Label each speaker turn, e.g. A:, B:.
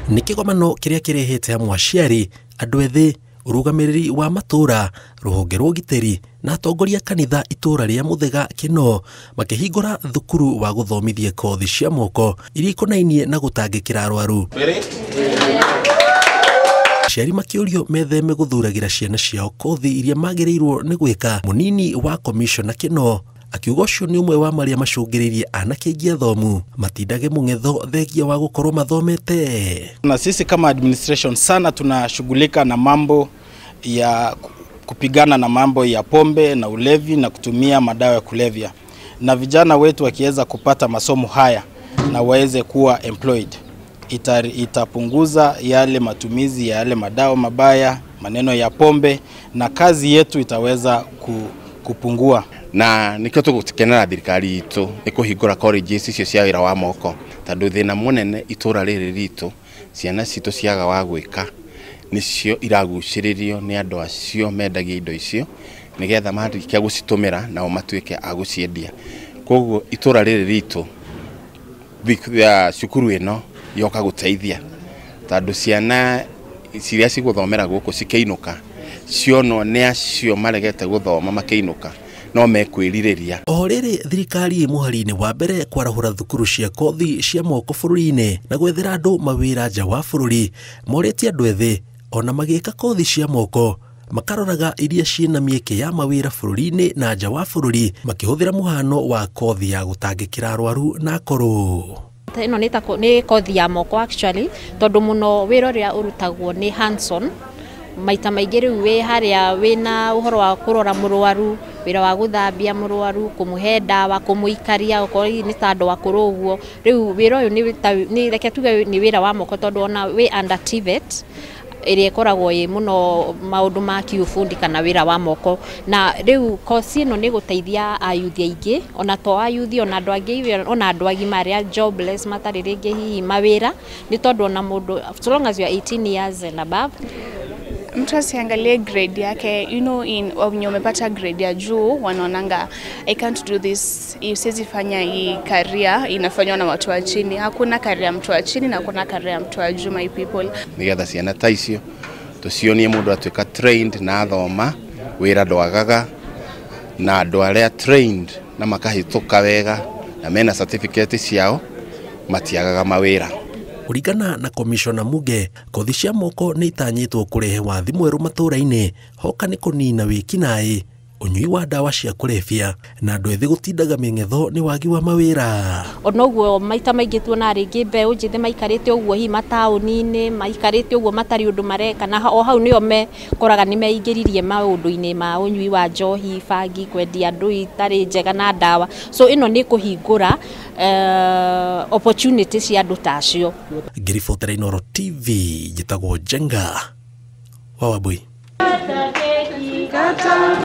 A: Nĩ kĩgomano kĩrĩa kĩrehete hamwe aciari, andũ ethĩ, ũrũgamĩrĩri wa matũra, rũhonge rwa ũgitĩri na atongoria kanitha itũra rĩa Muthega Kĩno makĩhingũra thukuru wa gũthomithia kothi cia moko iria ikonainie na gũtangĩkĩra arwaru. Aciari makĩũrio metheme gũthuragĩra ciana ciao kothi iria magĩrĩirwo nĩ gwĩka. Mũnini wa komishona Kĩno akiuga ũcio nĩ ũmwe wa marĩa macũngĩrĩirie anake aingĩ athomu matindage mũng'etho thengia wa gũkorwo mathomete.
B: Na sisi kama administration sana tunashughulika na mambo ya kupigana na mambo ya pombe na ulevi na kutumia madawa ya kulevya, na vijana wetu wakiweza kupata masomo haya na waweze kuwa employed, itapunguza yale matumizi ya yale madawa mabaya, maneno ya pombe, na kazi yetu itaweza kupungua.
C: Na nikio tugukenera thirikari itu ni kuhingura colleges icio cia wira wa moko, tondu thina munene itura riri ritu ciana citu ciaga wa gwika nicio iraguciririo ni andu acio mendagia indo icio nigetha marikia gucitumira nao matuike a guciendia. Koguo itura riri ritu cukuru ino yoka guteithia, tondu ciana ciria ciguthomera guku cikeinuka cionwo ni acio maregete guthoma makeinuka no mekwĩrirĩria.
A: O rĩrĩ thirikari ĩ mũhari-inĩ wa mbere kwarahũra thukuru cia kothi cia moko bũrũri-inĩ na gwethera andũ mawĩra nja wa bũrũri, morĩtie andũ ethĩ ona magĩka kothi cia moko makaroraga iria ciĩna mĩeke ya mawĩra bũrũri-inĩ na nja wa bũrũri makĩhũthĩra mũhano wa kothi ya gũtangĩkĩra arwaru na akũrũ.
D: Ĩno nĩ kothi ya moko actually, tondũ mũno wĩra ũrĩa ũrutagwo nĩ hands on. Maita maingĩ rĩu wĩ harĩa wĩna ũhoro wa kũrora mũrwaru, wĩra wa gũthambia mũrwaru, kũmũhe ndawa, kũmũikaria okorwo hihi nĩ ta andũ akũrũ ũguo. Rĩu wĩra ũyũ nĩ reke tuge nĩ wĩra wa moko, tondũ ona wĩ under TVET ĩrĩa ĩkoragwo ĩ mũno maũndũ ma kĩũbundi kana wĩra wa moko. Na rĩu kosi ĩno nĩ gũteithia ayuthi aingĩ, ona to ayuthi, ona andũ angĩ, ona andũ agima arĩa jobless matarĩ rĩngĩ hihi mawĩra, nĩ tondũ ona mũndũ so long as you are 18 years and above.
E: Mtu asiangalie grade yake, you know, in wenye umepata grade ya juu wanaonanga I can't do this, siwezi fanya hii career inafanywa na watu wa chini. Hakuna career mtu wa chini na hakuna career mtu wa juu, my people.
C: Nigetha ciana ta icio tucionie mundu atuika trained na athoma wira ndwagaga, na andu aria trained na makahituka wega na mena certificate ciao matiagaga mawira.
A: Kũringana na komishona Muge, kothi cia moko nĩ itanyĩtwo kũrehe wathi mwerũ matũra-inĩ, hoka nĩ kũnina wĩkinaĩ, ũnyui wa ndawa cia kũrebia na andũ ethĩ gũtindaga mĩng'etho nĩ wagi wa mawĩra.
D: Ona ũguo maita maingĩ tuonaga rĩngĩ mbeũ njĩthĩ maikarĩte ũguo hihi mataũni-inĩ, maikarĩte ũguo matarĩ ũndũ mareka, na o hau nĩo mekoraga nĩ meingĩririe maũndũ-inĩ ma ũnyui wa njohi, bangi, kwendia andũ itarĩ njega na ndawa. So ĩno nĩ kũhingũra opportunity cia andũ ta acio.
A: Ngĩribotera Inooro TV, njĩtagwo Njenga wa Wambui.